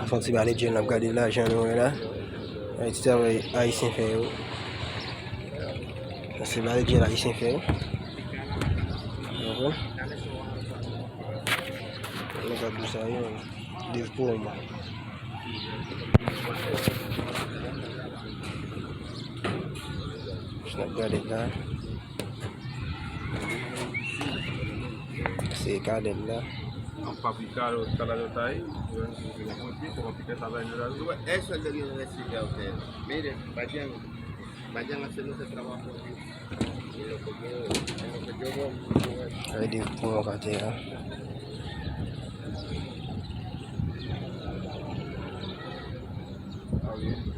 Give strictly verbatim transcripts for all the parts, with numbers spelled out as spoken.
Fon ti bale djèl n ap gade la, jan nou wè la. Ay, ti travay ayisyen fè yo. Se bale djèl ayisyen fè yo. Ou konprann? Nou gade sa yo. Dev pou mwen. N ap gade la. Se kadèt la. An paprika, yo, salad yo taye, yo, yo, yo, yo, pike salad yo la. Eso es lo que yo necesita a ustedes. Miren, vayan, vayan a hacer ese trabajo. Y lo que yo, en lo que yo voy, yo voy. Ay, dev pou mwen kote a. Ah, bien.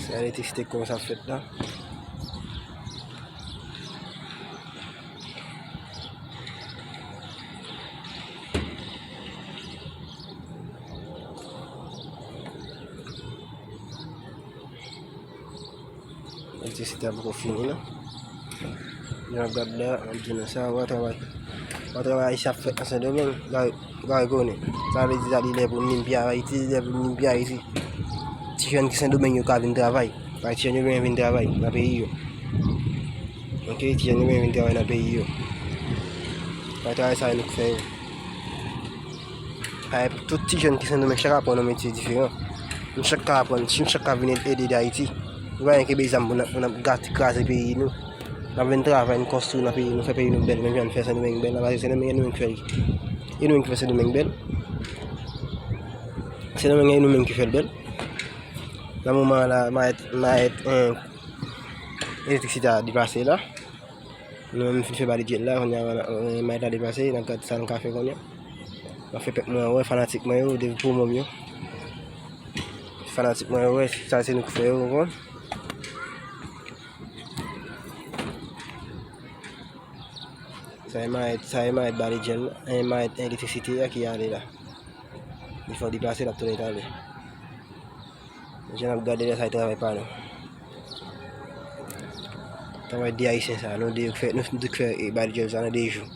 Sa elektrisite kòmanse ap fèt la. Elektrisite a poko fini non. Jan w ap gad la, m ap di nou sa, w a travay. W a travay ayisyen ap fèt nan Sendomeng, gade, gade konnen. Sa vle di sa li lè pou n vin pi Ayiti, li lè pou n vin pi Ayiti. Ti jèn ki Sendomeng yo ka vin travay. Paske ti jèn yo bezwen vin travay nan peyi yo. Oke, ti jèn yo bezwen vin travay nan peyi yo. Paske travay sa yo nou k fè yo. Ay, tout ti jèn ki Sendomeng, chak aprann yon metye diferan. Nou chak ka aprann, si nou chak ka vin ede, ede Ayiti. Nou pa gen kenbe zam pou n ap, pou n ap gate, kraze peyi nou. N ap vin travay, n konstwi nan peyi nou, fè peyi nou bèl, menm jan n fè Sendomeng bèl. Paske Sendomeng, e nou menm ki fè l. E nou menm ki fè Sendomeng bèl. Sendomeng, e nou menm ki fè l bèl. Nan moman an la, mayèt, mayèt, en, elektrisite a deplase la. Nou menm fin fè bale djèl la, kounye a, eh, mayèt la deplase, n ap gad sa n ka fè kounye a. N ap fè pèp mwen wè, fanatik mwen yo, dev pou mwen yo. Fanatik mwen yo wè, sa se nou k fè yo, ou konprann? Sa e mayèt, sa e mayèt bale djèl la, e mayèt elektrisite a ki ale la. Li fè w deplase, l ap tounen ale. Jan n ap gade la, sa e travay pa nou. Travay de Ayisyen sa, nou de yo k fè, nou de yo k fè, e, bale djèl sa nan de jou.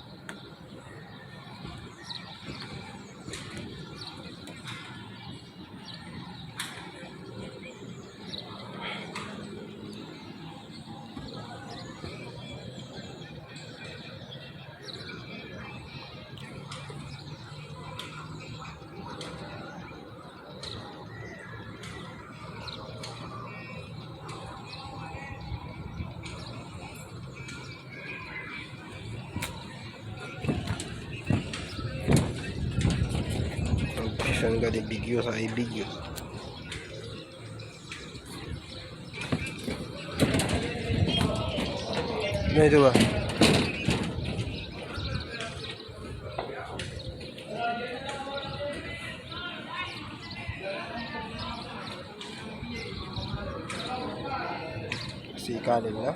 Fè n gade big yo, sa e big yo. Men tou ba. Se kadèt la.